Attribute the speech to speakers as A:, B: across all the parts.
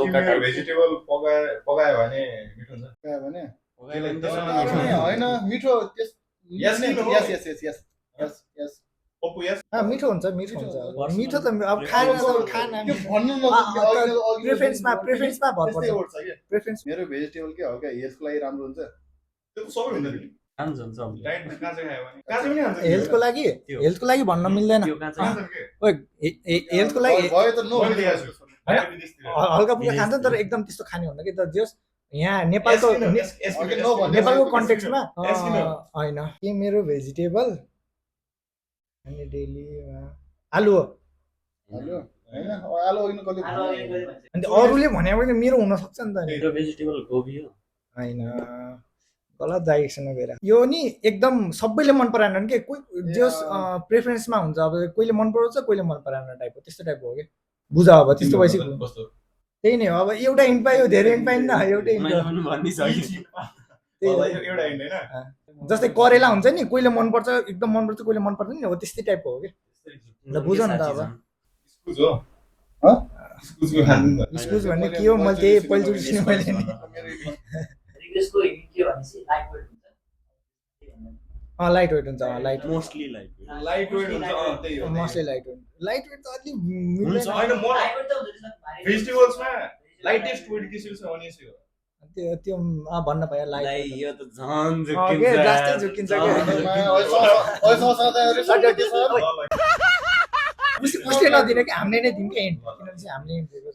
A: तिमीहरू भेजिटेबल पकायो भने मिठो हुन्छ
B: पकायो भने
A: होइन
B: मिठो त्यस
A: यस पप्पु यस
C: मिठो हुन्छ मिठो त अब खाना
B: त्यो भन्नु नसक्ने
C: प्रेफरेन्समा भर पर्छ प्रेफरेन्स
B: मेरो भेजिटेबल के हल्का हेल्थको लागि राम्रो हुन्छ
A: त्यो त सबै हुन्छ नि
D: हुन्छ
A: डाइटमा काँचो खायो भने काँचो पनि खान्छ
C: हेल्थको लागि भन्न मिल्दैन हेल्थको लागि
B: भयो त नो
C: हल्का फुल्का खान्छ तर एकदम त्यस्तो खाने हुन्न कि तर जस यहाँ नेपालको कन्टेक्स्टमा होइन के मेरो भेजिटेबल अनि डेली आलु हो
B: आलु होइन कसले
C: अनि अरूले भने पनि मेरो हुन सक्छ नि त
D: मेरो भेजिटेबल गोबी हो
C: होइन गलत डाइरेक्सनमा गएर यो नि एकदम सबैले मन पराएन के कोही जस प्रेफरेन्समा हुन्छ अब कोहीले मन पराउँछ कोहीले मन पराएन टाइपको त्यस्तो टाइपको हो कि बुझ अब त्यस्तो भएपछि त्यही नै हो अब एउटा इन्ट पायो धेरै इन्ट पाइन्न एउटै इन्ट जस्तै करेला हुन्छ नि कोहीले मनपर्छ एकदम मनपर्छ कोहीले मन पर्दैन नि हो त्यस्तै टाइपको हो कि ल बुझ न त अब इस्कुस भन्ने के हो मैले त्यही पहिलोचोटि सुने मैले नि लाइट वेट हुन्छ
D: मोस्टली
A: लाइट वेट हुन्छ त्यही हो
C: मोस्टली लाइट वेट त अलि
A: हुन्छ हैन म भेजिटेबल्समा लाइटेस्ट वेट के छ भने यसै हो
C: त्यो भन्न पायो लाइट
D: यो त झन्
C: जस्तै झुकिन्छ उसले नदिने कि हामीले नै दिउँ कि एन्ड किनभने चाहिँ हामीले दिएको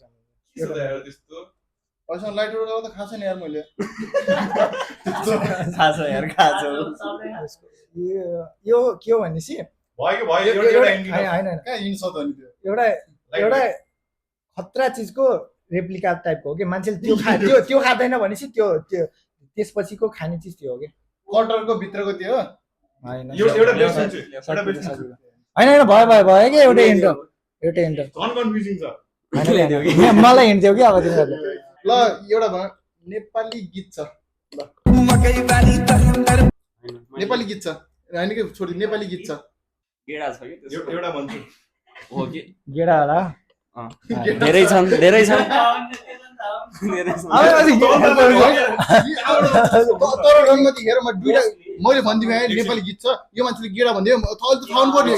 A: त्यस्तो
B: पैसा लाइट वेट त खास छैन यार मैले
C: यो के हो भनेपछि
A: होइन
B: कहाँ हिँड्छ त अनि त्यो
C: एउटा खतरा चिजको रेप्लिका टाइपको हो कि मान्छेले त्यो खाँदैन भनेपछि त्यो त्यसपछिको खाने चिज त्यो हो कि
B: कटरको भित्रको त्यो
C: होइन
B: होइन
C: भयो कि एउटै इन्ट मलाई हिँड्थ्यो कि अब तिमीहरूले
B: ल एउटा भन नेपाली गीत छ नेपाली गीत छ होइन कि छोडी नेपाली गीत छ
D: गेडा छ कि
A: एउटा भन्छु
D: हो कि
C: गेडा होला
D: धेरै छन्
B: तर रङ्गती हेर म दुईटा मैले भनिदिएँ नेपाली गीत छ यो मान्छेले गेडा भनिदियो थाउनु पर्ने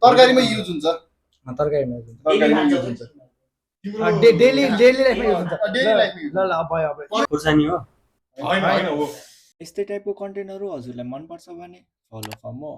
B: तरकारीमा युज हुन्छ
C: तरकारीमा
B: युज हुन्छ
C: डेली लाइफमा युज हुन्छ ल भयो
D: खुर्सानी हो
A: होइन
C: यस्तै टाइपको कन्टेन्टहरू हजुरलाई मनपर्छ भने फलो फर मोर